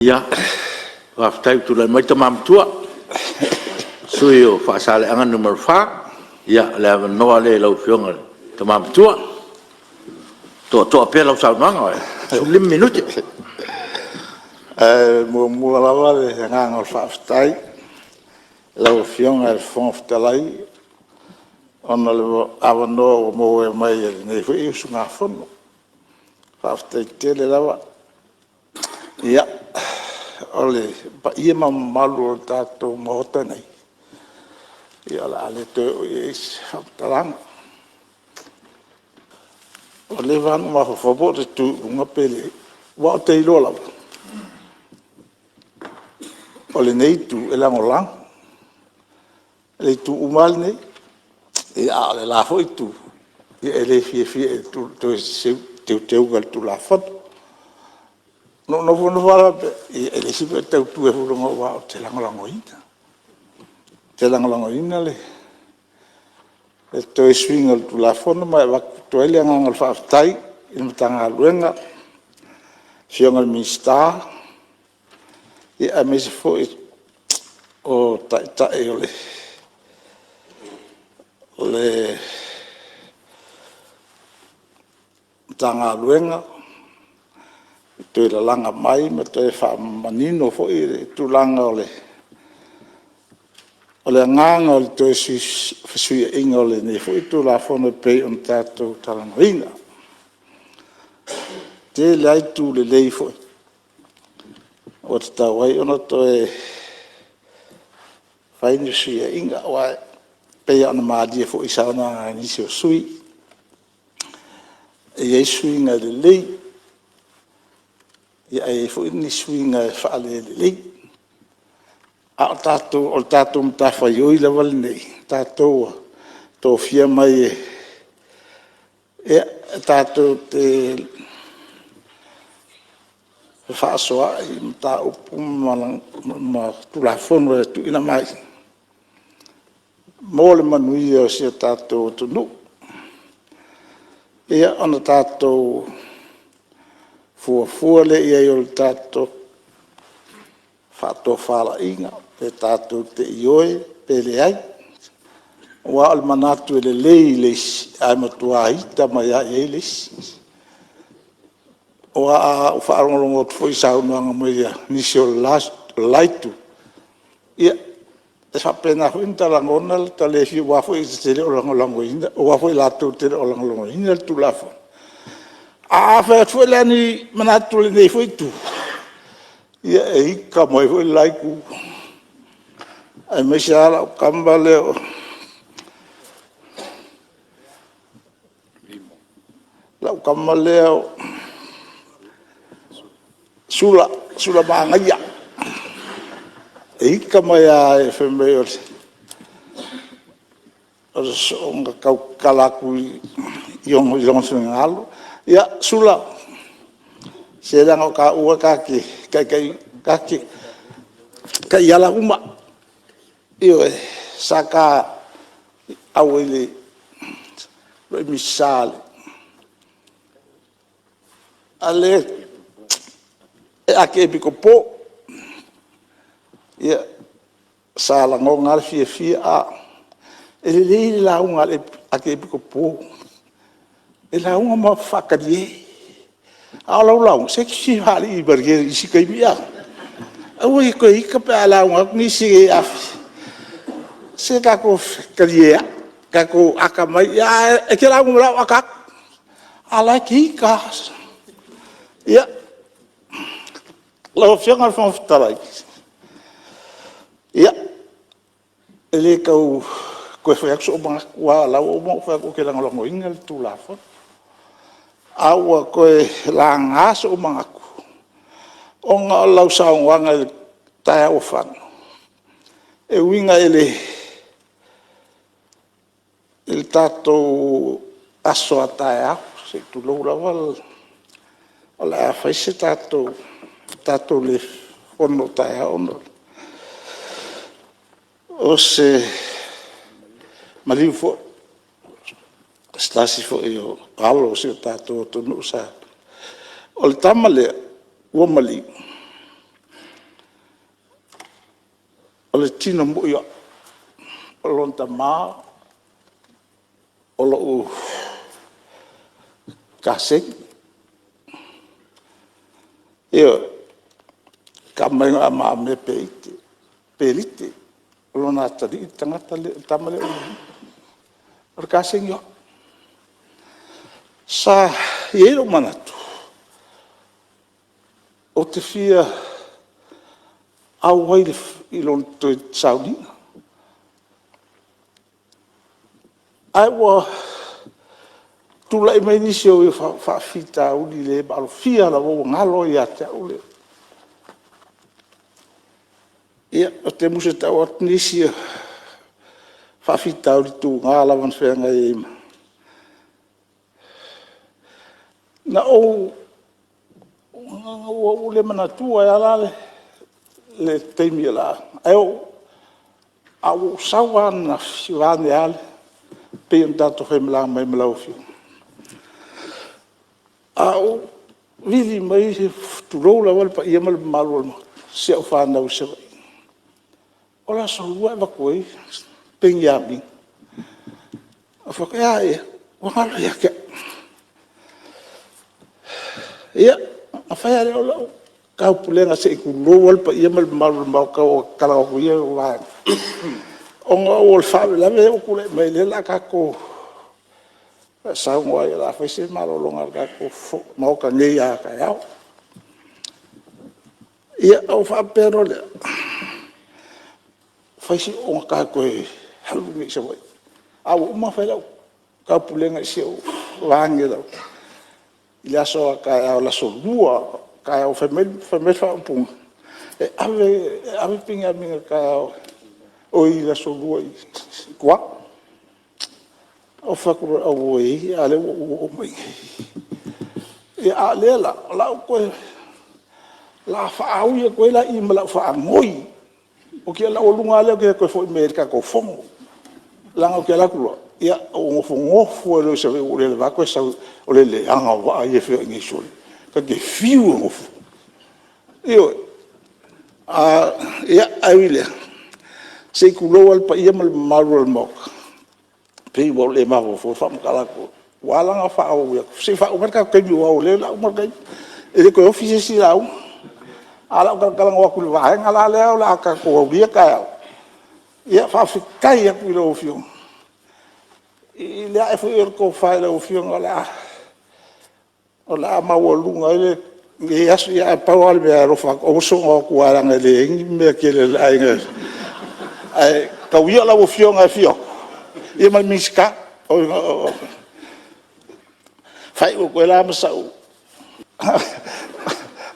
Ia faafetai ua tulai mai le tama matua, le sui o Faasaleleaga 4. Ia o le avanoa lea i lau afioga i le tama matua. Toatoa pea lau saunoaga 15 minute. Ae muamua lava le agaga o le faafetai i lau Afioga i le Fofoga Fetalai ona o le avanoa ua maua mai e lenei foi usugafono. Faafetai tele lava. Ia, o le paia ma mamalu o le tatou Maota nei, ia o le a le toe oo i ai se faamatalaga. Ua leva lava ona ou mafaufau pe ou te tu i luga pe leai, aua ou te iloa lava, o lenei Itu e lagolago i itu uma lava nei. Ia a o le la foi Itu, e le fiafia i le toe teuteuga o le Tulafono. Na ou nofonofo lava faapea, ia e leai se mea ou te tau tu ai fua aua ou te lagolagoina. Ou te lagolagoina le toe suiga o le Tulafono ma e avatu ai le agaga o le faafetai i le Matagaluega, le Afioga i le Minisita, aemaise foi o Taitai o le Matagaluega i le toe lalaga mai ma toe faamanino foi le tulaga o le agaga o le toe fesuiaiga o lenei foi Tulafono e pei ona tatou talanoaina. E tele lava itu lelei foi ua tatau ai ona toe fai ni fesuiaiga. Aua e pei lava ona malie foi i saunoaga a nisi o sui usufono, e i ai suiga lelei, ae i ai foi ni suiga e faalelelei. A o le tatou matafaioi lava lenei, o tatou ua tofia mai e tatou te fefaasoaai i mataupu ma Tulafono e tuuina mai mo le manuia o si o tatou atunuu. Ia, ona tatou fuafua lea i ai o le tatou faatofalaiga, pe tatou te ioe pe leai. Aua o le manatu e lelei i le isi, ae matua ita mai lava i ai le isi. Aua a ou faalogologo atu foi i saunoaga mai a nisi o le la Itu, ia, e faapena foi ona ta lagona lo ta le fiafia aua foi e te le o lagolagoina, aua foi latou te le o lagolagoina le Tulafono. Ae a fai atu foi la ni manatu o lenei foi Itu, ia e ita mai foi le la Itu, aemaise lava lau tama lea o Sula, Sulamanaia. E ita mai lava fai mai o le soona tautala atu i lona finagalo. Ia, Sula, se leaga o taua ta te taiala uma. Ioe. Sa ta auai i le uluai Misa a le Epikopo ia, sa lagona lava le fiafia. E lelei le lauga a le Epikopo, e lauga ma faatalie, a o lau lauga, se e te fia faalii malie i isi taimi a? Aua e te toe ita pe a lauga atu nisi. Se tatou talie atu, tatou atamai, ae e te lauga mai loa ae ou ata atu, a o la e te ita lava. Ia, lau Afioga i le Fofoga Fetalai, ia, e le tau toe fai atu sou manatu, aua o la ua uma ona ou fai atu ou te lagolagoina le Tulafono. A ua toe laga sou manatu ona o lau saunoaga i le taeao ua fano e uiga i le tatou aso a taeao, se i tulou lava, o le a fai se tatou le fono taeao ona o se maliu foi o se tasi foi o alo o si o tatou atunuu sa... O le tama lea ua maliu, O le tino moi o au, o lona tama o lou kasegi. Ioe. Tama ia a Pelite, o lona atalii le tama lea. O le kasegi o au. Sa i ai lou manatu, ou te fia auai i lona toe sauniga. Ae ua tulai mai nisi o faafitauli le maalofia lava ua galo ai ia te au le… Ia, ou te musu e tau atu nisi o faafitauli tuga lava na feagai ai ma… Na ou le manatua ai lava la le taimi o le a… Ae ua ou sau lava ananafi vaeane lava pei ona tatou faimalaga mai ma lau Afioga. A ou vili mai, tulou lava le paia ma le mamalu o si au fanau i Savaii, o le aso Lua e avatu ai Peniamina. Ou fai atu, e a ea? Ua galo ia te au. Ia, ona fai lava lea o lau taupulega se i tulou lava le paia ma le mamalu o le Maota ua ou talanoa atu i ia vaega, ona o le faalavelave lea ua tulai mai lea o le a tatou saunoa ai o le a fai se malologa a le tatou Maota nei a taeao. Ia, ona ou faapea loa lea, fai si augata e toe alu nei i Savaii, ae ua uma ona fai lau taupulega i si ou vaega i le aso a taeao le aso Lua taeao. Fai mai le faaupuga, e ave Peniamina i le aso Lua i tua. Ou fai atu loa, auē a o lea ua ou oo mai i inei. A o lea la, o le a ou toe faaui atu ai la i i ma lau faanoi, ou te laualuga lava lea ou te le toe foi mai ai i le tatou Fono. Leaga ou te alu atu loa, ou nofonofo ai loa i Savaii ua ou le lavea toe sau, o le leaga o vaa ia e feoai nei sole, ta te fiu e nofo. Ioe. Ae ui i lea, se i tulou lava le paia ma le mamalu o le Maota, e pei ua ou le mafaufau e faamatala atu, ua ala la ona faaauau atu, se i faauma mai le tatou taimi aua o lea o le a uma le taimi, e le toe ofi se isi lauga. Ae o le a ou talatalanoa atu i le vaega la lea o le a tatou aulia taeao. Ia faafetai atu i lau Afioga i le ae foi o le tofa i lau Afioga o le a maualuga ai lenei aso. Ae pau lava le mea e alofa atu, aua le soona o atu aua leaga e leai ni mea tele a le aiga, ae tau ia o lau Afioga e afio atu, ia ma le Minisita. Ona faaiu atu ai la ma sau…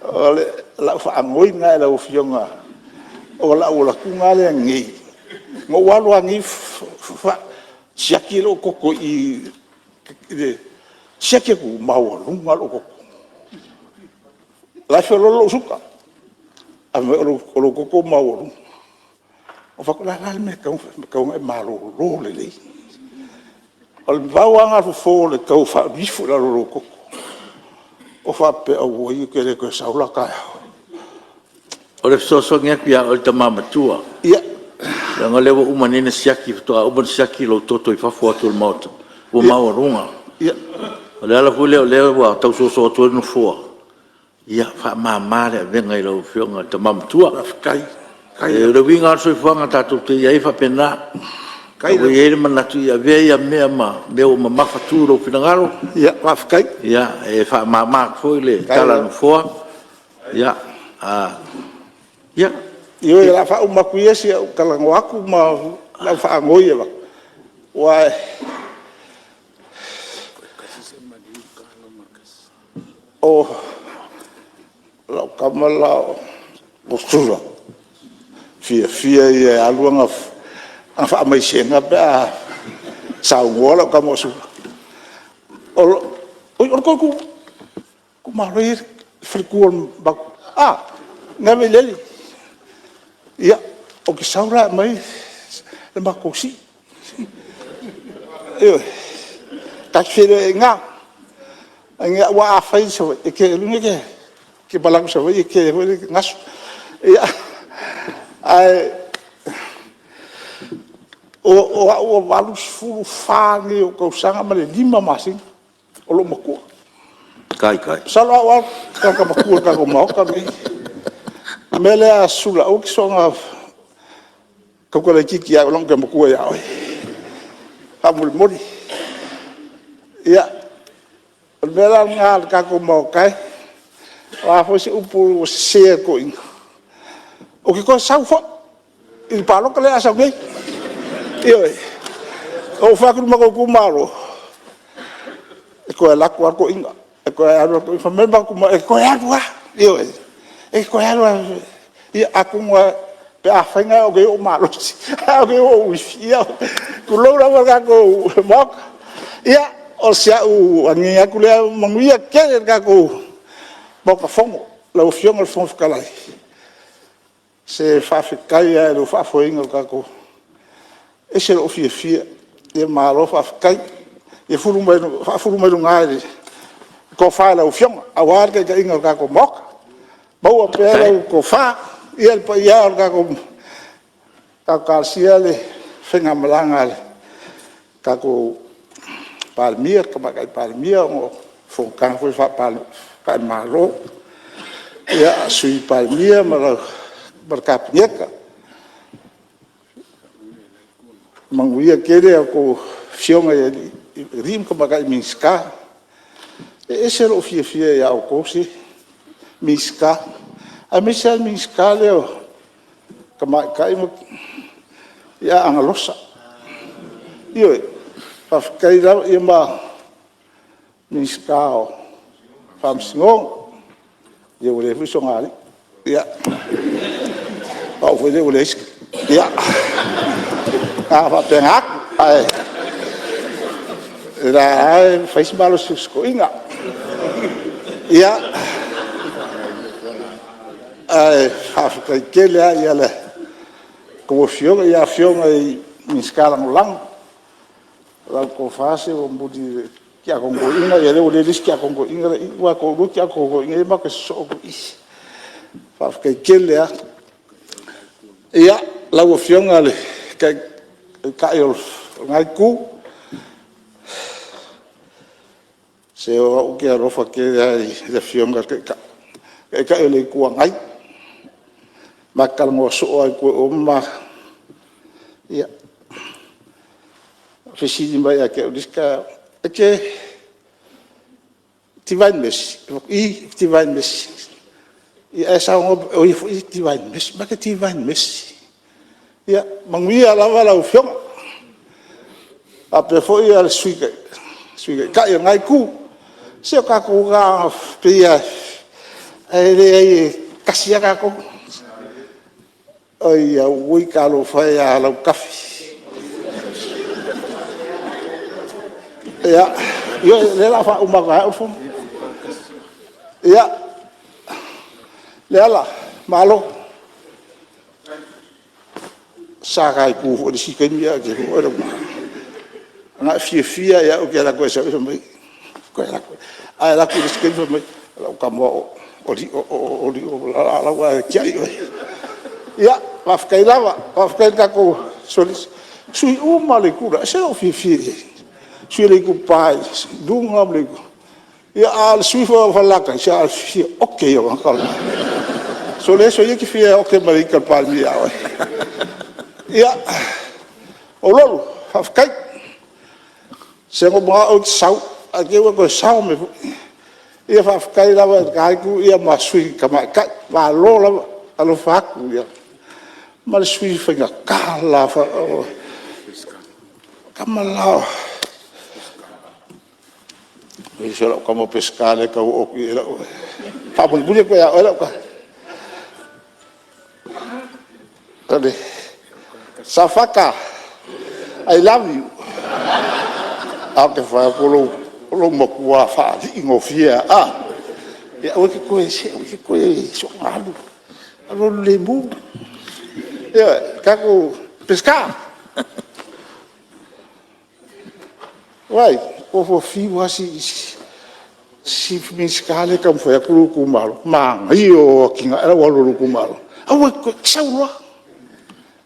O lau faanoi lena i lau Afioga, o lau alu atu lea nei, na ou alu lava nei siaki lou toto i i le… siaki atu, ua maualuga lava lou toto. O la e feoloolo lou suka, ae fai mai o lou toto ua maualuga. Ou fai atu, o le a la le mea e tatau ona fai? E tatau ona e malolo lelei. Na pau lava lena o le fofo o le tau ave ifo i lalo o lou toto. Ou faapea, auoi ou te le toe sau la taeao. O le fesoasoani atu ia oe le tama matua, leaga o lea ua uma nei ona siaki, faatoa uma ona siaki lou toto i fafo atu o le Maota, ua maualuga. O le ala foi lea o lea ua tau soso atu ai le Nofoa, ia faamama le avega i lau Afioga i le tama matua. O le uiga lava o le soifuaga tatou te i ai e faapena. A ua i ai le manatu, ia avea ia mea ma mea ua mamafatu i lou finagalo, e faamama atu foi le tala a le Nofoa. Ia… Ioe, o le a faauma atu ia si au talanoa atu ma lau faanoi e avatu, aua o lau tama le la o Sula, o le fiafia ia e alu ana faamaisega pe a saunoa lau tama o Sula. Oi, o le tou itumalo e i ai le faletua o le matou… i ina i Vaialele. Ia, ou te sau la e aumai le matou sii, ioe, ta te feiloai ai i ina. Aua a fai i Savaii, lona uiga e te malaga i Savaii e tele foi le gasu. Ae O au ua 84 nei ou tausaga ma le 5 masina o lou matua. Masalo o au lava le tagata matua o le tatou Maota lenei. O le mea lea Sula, aua e te soona tautala itiiti ia te au leaga ou te matua ia oe, faamolemole. Ia, o le mea la lena le tatou Maota e, o a foi se upu ua sese a toeaiina, ou te toe sau foi i le palota lea o le a sau nei. Ioe. Na ou fai atu i le matou itumalo, e toe alu atu lava toeaiina, e toe alu lava toeaiina. Fai mai le matou itumalo, e toe alu lava, ioe, e toe alu lava. Ia atonu lava pe afai ou te le o malosi, ae ou te le o ou ivi, ia tulou lava le tatou Maota. Ia, o si au agiagi atu lea, ia manuia tele le tatou Maota Fono. Lau Afioga i le Fofoga Fetalai, se faafetai lava i lou faafoeina o le tatou... E ese lou fiafia, malo faafetai. Ia faafulu mai luga e le tofa i lau Afioga aua le taitaiga o le tatou Maota. Maua pea lau tofa. Le paia e o le tatou talosia le faigamalaga a le tatou Palemia, le Tamaitai Palemia ona o fonotaga foi faale-Malo, Sui Palemia ma le Kapeneta. Manuia tele a outou afioga i alii ma tamaitai Minisita. E ese lou fiafia ia outou Minisita, aemaise lava le Minisita lea o Tamaitai ia Aana Alosa. Ioe. Faafetai lava. Ia ma le Minisita o Faamasinoga, ia ua leai foi so na alii, o au foi lea ua leai se... Ia, na ona faapena atu, ae o la e lava e fai si malosi o si toeaina. Ia, ae faafetai tele lava i a outou Afioga, i Afioga i Minisita Lagolago, lau tofa se ua muli i le Tiakono Toeaina, ia o lea ua leai le isi Tiakono Toeaina la e i i, aua e toalua Tiakono Toeaiina ia matou te sosoo atu i i. Faafetai tele lava. Ia, lau Afioga i le Taitai o lena Itu, se o au ou te alofa tele lava i le Afioga i le Taitai, le Taitai o le Itu Agai. Ma talanoa soo lava i tua i o ma ma... Ia, fesili mai ia te au i le isi taeao, e te Divine Mercy? Ou fai atu, i, Divine Mercy. Ia ae saunoa mai, o ia foi e Divine Mercy. Ma te Divine Mercy. Ia manuia lava lau Afioga, faapea foi le Sui Taitai o lena Itu. Se o tatou e pei lava... ae leai e tasi lava tatou. Auoi talofa e ia Lautafi. Ia, ioe, o lea o le a faauma atu lava e au le fono. Ia, Leala, malo. Sa ta itu foi i le isi taimi ae e te iloa oe. Na e fiafia lava ia au ou te alu atu e sau, ae fai mai, toe alu atu. Ae alu atu i le isi taimi fai mai, o lau tama o Lala la e tiai oe. Ia, faafetai lava. Faafetai i le tatou sui usufono uma lava o le itu le, e ese lou fiafia i ai. Le sui usufono o le Itupa i Luga ma le... a o le sui usufono foi o Falelatai, se o le fia ote ia o lana talanoa. Sole, soia e te fia ote ma ita i le Palemia ia oe. Ia, Oloolu, faafetai. Se na ou manao oe e te sau, ae te i ua e toe sao mai foi. Ia faafetai lava i lena Itu ma sui tamaitai, malo lava. Alofa atu ma le sui usufono faigata le la o le tama le la o... Se o lau tama o Peseta lea e tau oo atu i ai lau... E faamulimuli atu ia oe lau tala. Safata, I love you, ae ou te fai atu o lou matua faalii gofie lava a. Ia aua e te toe, se aua e te toe soona alu, alualu lemu. Ioe. Peseta, vaai, ua fiu lava si Minisita lea e taumafai atu lou itumalo, manaia ia o atinae la e ua alu a lou itumalo. Aua e te toe, sau loa,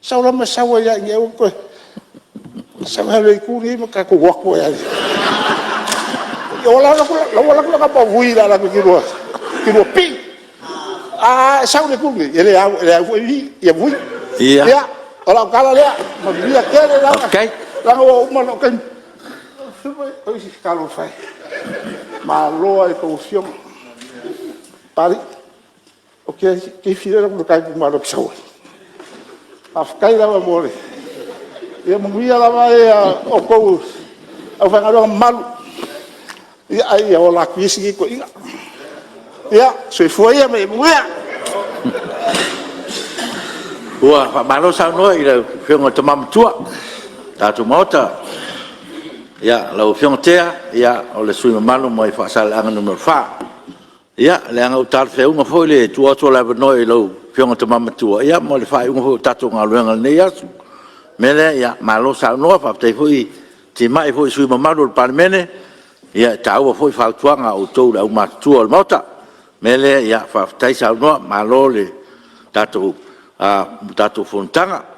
sau loa ma e sau ai lava i inei, aua Sau e alu i le itu lenei ma tatou o atu ai lava. O la ua alu atu lana vui o le a alu atu e te lua pii. A e sau i le itu lenei, e le au foi Vui. Ia, o lau tala lea, manuia tele leaga ua uma lou taimi. Talofa e, malo lava i a outou Afioga. Papalii, ou te isi e alu atu i le ta itumalo ou te sau ai. Faafetai lava mo le… Ia manuia lava outou le aufaigaluega mamalu, ae ia ola atu ia si nei toeaina. Ia, soifua ia ma ia manuia. Ua faamalo saunoa i lau Afioga i le Tama Matua o le tatou Maota, lau Afioga Tea, o le sui usufono mamalu mai Faasaleleaga 4. Ia, leaga ua talafeauga foi le tuu atu o le avanoa i lau Afioga i le Tama Matua mo le faaiuga foi o le tatou galuega i lenei aso. O le mea lea, malo saunoa, faafetai foi timai i sui usufono mamalu o le Palemene, e taua foi fautuaga a outou le aumatutua o le Maota. O le mea lea, faafetai saunoa, malo i le tatou fonotaga.